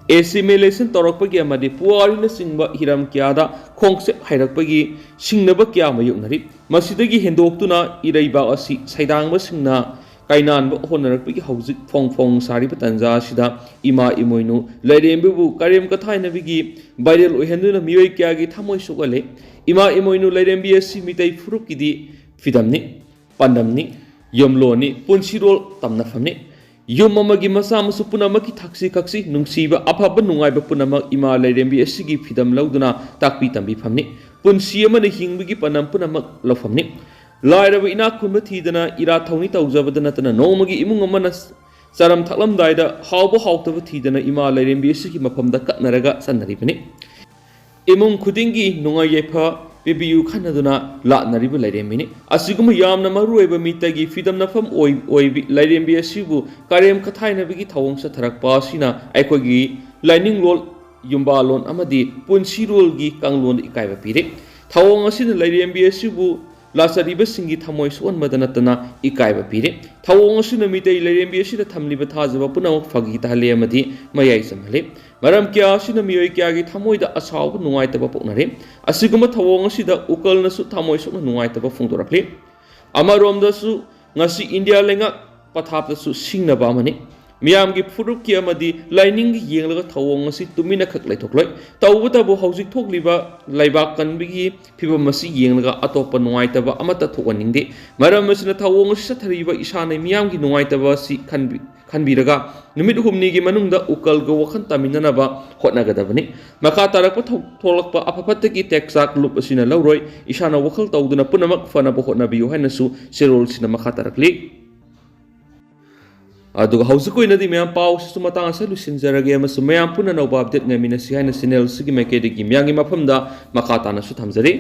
assimilation ꯇꯧꯔꯛꯄꯒꯤ ꯑꯃꯗꯤ ꯄꯨꯋꯥꯔꯤꯅꯆꯤꯡꯕ ꯍꯤꯔꯝ ꯀꯌꯥꯗ ꯈꯣꯡꯆꯠ ꯍꯩꯔꯛꯄꯒꯤ ꯁꯤꯡꯅꯕ ꯀꯌꯥ ꯃꯥꯌꯣꯛꯅꯔꯤ꯫ ꯃꯁꯤꯗꯒꯤ ꯍꯦꯟꯗꯣꯛꯇꯨꯅ ꯏꯔꯩꯕꯥꯛ ꯑꯁꯤ ꯁꯩꯗꯥꯡꯕꯁꯤꯡꯅ ꯀꯥꯏꯅꯥꯟꯕ ꯍꯣꯠꯅꯔꯛꯄꯒꯤ ꯍꯧꯖꯤꯛ ꯐꯣꯡ ꯐꯣꯡ ꯁꯥꯔꯤꯕ ꯇꯥꯟꯖꯥ ꯑꯁꯤꯗ ꯏꯃꯥ ꯏꯃꯣꯏꯅꯨ ꯂꯥꯏꯔꯦꯝꯕꯤꯕꯨ ꯀꯔꯦꯝ ꯀꯊꯥꯏꯅꯕꯒꯤ ꯚꯥꯏꯔꯦꯜ ꯑꯣꯏꯍꯟꯗꯨꯅ ꯃꯤꯑꯣꯏ ꯀꯌꯥꯒꯤ ꯊꯃꯣꯏ ꯁꯣꯛꯍꯜꯂꯦ꯫ ꯏꯃꯥ ꯏꯃꯣꯏꯅꯨ ꯂꯥꯏꯔꯦꯝꯕꯤ ꯑꯁꯤ ꯃꯤꯇꯩ ꯐꯨꯔꯨꯞꯀꯤꯗꯤ ꯐꯤꯗꯝꯅꯤ, ꯄꯥꯟꯗꯝꯅꯤ, ꯌꯨꯝꯂꯣꯟꯅꯤ, ꯄꯨꯟꯁꯤꯔꯣꯜ ꯇꯝꯅꯐꯝꯅꯤ꯫ ꯌꯨꯝ ꯑꯃꯒꯤ ꯃꯆꯥ ꯃꯁꯨ ꯄꯨꯝꯅꯃꯛꯀꯤ ꯊꯛꯁꯤ ꯈꯛꯁꯤ, ꯅꯨꯡꯁꯤꯕ, ꯑꯐꯕ ꯅꯨꯡꯉꯥꯏꯕ ꯄꯨꯝꯅꯃꯛ ꯏꯃꯥ ꯂꯥꯏꯔꯦꯝꯕꯤ ꯑꯁꯤꯒꯤ ꯐꯤꯗꯝ ꯂꯧꯗꯨꯅ ꯇꯥꯛꯄꯤ ꯇꯝꯕꯤꯐꯝꯅꯤ꯫ ꯄꯨꯟꯁꯤ ꯑꯃꯅ ꯍꯤꯡꯕꯒꯤ ꯄꯥꯟꯗꯝ ꯄꯨꯝꯅꯃꯛ ꯂꯧꯐꯝꯅꯤ꯫ ꯂꯥꯏꯔꯕ ꯏꯅꯥꯛ ꯈꯨꯟꯕ ꯊꯤꯗꯅ ꯏꯔꯥꯠ ꯊꯧꯅꯤ ꯇꯧꯖꯕꯗ ꯅꯠꯇꯅ ꯅꯣꯡꯃꯒꯤ ꯏꯃꯨꯡ ꯑꯃꯅ ꯆꯥꯔꯝ ꯊꯛꯂꯝꯗꯥꯏꯗ ꯍꯥꯎꯕ ꯍꯥꯎꯇꯕ ꯊꯤꯗꯅ ꯏꯃꯥ ꯂꯥꯏꯔꯦꯝꯕꯤ ꯑꯁꯤꯒꯤ ꯃꯐꯝꯗ ꯀꯠꯅꯔꯒ ꯆꯠꯅꯔꯤꯕꯅꯤ꯫ ꯏꯃꯨꯡ ꯈꯨꯗꯤꯡꯒꯤ ꯅꯨꯡꯉꯥꯏ ꯌꯥꯏꯐ ꯄꯤꯕꯤꯌꯨ ꯈꯟꯅꯗꯨꯅ ꯂꯥꯠꯅꯔꯤꯕ ꯂꯥꯏꯔꯦꯝꯕꯤꯅꯤ꯫ ꯑꯁꯤꯒꯨꯝꯕ ꯌꯥꯝꯅ ꯃꯔꯨ ꯑꯣꯏꯕ ꯃꯤꯇꯩꯒꯤ ꯐꯤꯗꯝꯅꯐꯝ ꯑꯣꯏ-, ꯑꯣꯏꯕꯤ ꯂꯥꯏꯔꯦꯝꯕꯤ ꯑꯁꯤꯕꯨ ꯀꯔꯦꯝ ꯀꯊꯥꯏꯅꯕꯒꯤ ꯊꯧꯑꯣꯡ ꯆꯠꯊꯔꯛꯄ ꯑꯁꯤꯅ ꯑꯩꯈꯣꯏꯒꯤ ꯂꯥꯏꯅꯤꯡꯂꯣꯟ, ꯌꯨꯝꯕꯥꯜꯂꯣꯟ ꯑꯃꯗꯤ ꯄꯨꯟꯁꯤꯔꯣꯜꯒꯤ ꯀꯥꯡꯂꯣꯟꯗ ꯏꯀꯥꯏꯕ ꯄꯤꯔꯤ꯫ ꯊꯧꯑꯣꯡ ꯑꯁꯤꯅ ꯂꯥꯏꯔꯦꯝꯕꯤ ꯑꯁꯤꯕꯨ ꯂꯥꯆꯔꯤꯕꯁꯤꯡꯒꯤ ꯊꯃꯣꯏ ꯁꯣꯛꯍꯟꯕꯗ ꯅꯠꯇꯅ ꯏꯀꯥꯏꯕ ꯄꯤꯔꯤ꯫ ꯊꯧꯑꯣꯡ ꯑꯁꯤꯅ ꯃꯤꯇꯩ ꯂꯥꯏꯔꯦꯝꯕꯤ ꯑꯁꯤꯗ ꯊꯝꯂꯤꯕ ꯊꯥꯖꯕ ꯄꯨꯝꯅꯃꯛ ꯐꯥꯒꯤ ꯇꯥꯍꯜꯂꯤ ꯑꯃꯗꯤ ꯃꯌꯥꯏ ꯆꯝꯍꯜꯂꯤ꯫ ꯃꯔꯝ ꯀꯌꯥ ꯑꯁꯤꯅ ꯃꯤꯑꯣꯏ ꯀꯌꯥꯒꯤ ꯊꯃꯣꯏꯗ ꯑꯁꯥꯎꯕ, ꯅꯨꯡꯉꯥꯏꯇꯕ ꯄꯣꯛꯅꯔꯤ꯫ ꯑꯁꯤꯒꯨꯝꯕ ꯊꯧꯑꯣꯡ ꯑꯁꯤꯗ ꯎꯀꯜꯅꯁꯨ ꯊꯃꯣꯏ ꯁꯣꯛꯅ ꯅꯨꯡꯉꯥꯏꯇꯕ ꯐꯣꯡꯗꯣꯔꯛꯂꯤ꯫ ꯑꯃꯔꯣꯝꯗꯁꯨ ꯉꯁꯤ ꯏꯟꯗꯤꯌꯥ ꯂꯩꯉꯥꯛ ꯄꯊꯥꯞꯇꯁꯨ ꯁꯤꯡꯅꯕ ꯑꯃꯅꯤ꯫ ꯃꯤꯌꯥꯝꯒꯤ ꯐꯨꯔꯨꯞꯀꯤ ꯑꯃꯗꯤ ꯂꯥꯏꯅꯤꯡꯒꯤ ꯌꯦꯡꯂꯒ ꯊꯧꯑꯣꯡ ꯑꯁꯤ ꯇꯨꯃꯤꯟꯅ ꯈꯛ ꯂꯩꯊꯣꯛꯂꯣꯏ꯫ ꯇꯧꯕꯇꯕꯨ ꯍꯧꯖꯤꯛ ꯊꯣꯛꯂꯤꯕ ꯂꯩꯕꯥꯛ ꯀꯟꯕꯒꯤ ꯐꯤꯕꯝ ꯑꯁꯤ ꯌꯦꯡꯂꯒ ꯑꯇꯣꯞꯄ ꯅꯨꯡꯉꯥꯏꯇꯕ ꯑꯃꯠꯇ ꯊꯣꯛꯍꯟꯅꯤꯡꯗꯦ꯫ ꯃꯔꯝ ꯑꯁꯤꯅ ꯊꯧꯑꯣꯡ ꯑꯁꯤ ꯆꯠꯊꯔꯤꯕ ꯏꯁꯥꯅ ꯃꯤꯌꯥꯝꯒꯤ ꯅꯨꯡꯉꯥꯏꯇꯕ ꯑꯁꯤ ꯈꯟꯕꯤ-, ꯈꯟꯕꯤꯔꯒ ꯅꯨꯃꯤꯠ ꯍꯨꯝꯅꯤꯒꯤ ꯃꯅꯨꯡꯗ ꯎꯀꯜꯒ ꯋꯥꯈꯜ ꯇꯥꯃꯤꯟꯅꯅꯕ ꯍꯣꯠꯅꯒꯗꯕꯅꯤ꯫ ꯃꯈꯥ ꯇꯥꯔꯛꯄ ꯊꯧ-, ꯊꯣꯛꯂꯛꯄ ꯑꯐ ꯐꯠꯇꯒꯤ ꯇꯦꯛꯆꯥꯛ ꯂꯨꯞ ꯑꯁꯤꯅ ꯂꯧꯔꯣꯏ꯫ ꯏꯁꯥꯅ ꯋꯥꯈꯜ ꯇꯧꯗꯨꯅ ꯄꯨꯝꯅꯃꯛ ꯐꯅꯕ ꯍꯣꯠꯅꯕꯤꯌꯨ ꯍꯥꯏꯅꯁꯨ ꯆꯦꯔꯣꯜꯁꯤꯅ ꯃꯈꯥ ꯇꯥꯔꯛꯂꯤ꯫ ꯑꯗꯨꯒ ꯍꯧꯖꯤꯛ ꯑꯣꯏꯅꯗꯤ ꯃꯌꯥꯝ ꯄꯥꯎꯁꯤꯁꯨ ꯃꯇꯥꯡ ꯑꯁꯤꯗ ꯂꯣꯏꯁꯤꯟꯖꯔꯒꯦ ꯑꯃꯁꯨꯡ ꯃꯌꯥꯝ ꯄꯨꯟꯅ ꯑꯅꯧꯕ update ꯉꯥꯏꯃꯤꯟꯅꯁꯤ ꯍꯥꯏꯅ channel ꯑꯁꯤꯒꯤ ꯃꯥꯏꯀꯩꯗꯒꯤ ꯃꯌꯥꯝꯒꯤ ꯃꯐꯝꯗ ꯃꯈꯥ ꯇꯥꯅꯁꯨ ꯊꯝꯖꯔꯤ꯫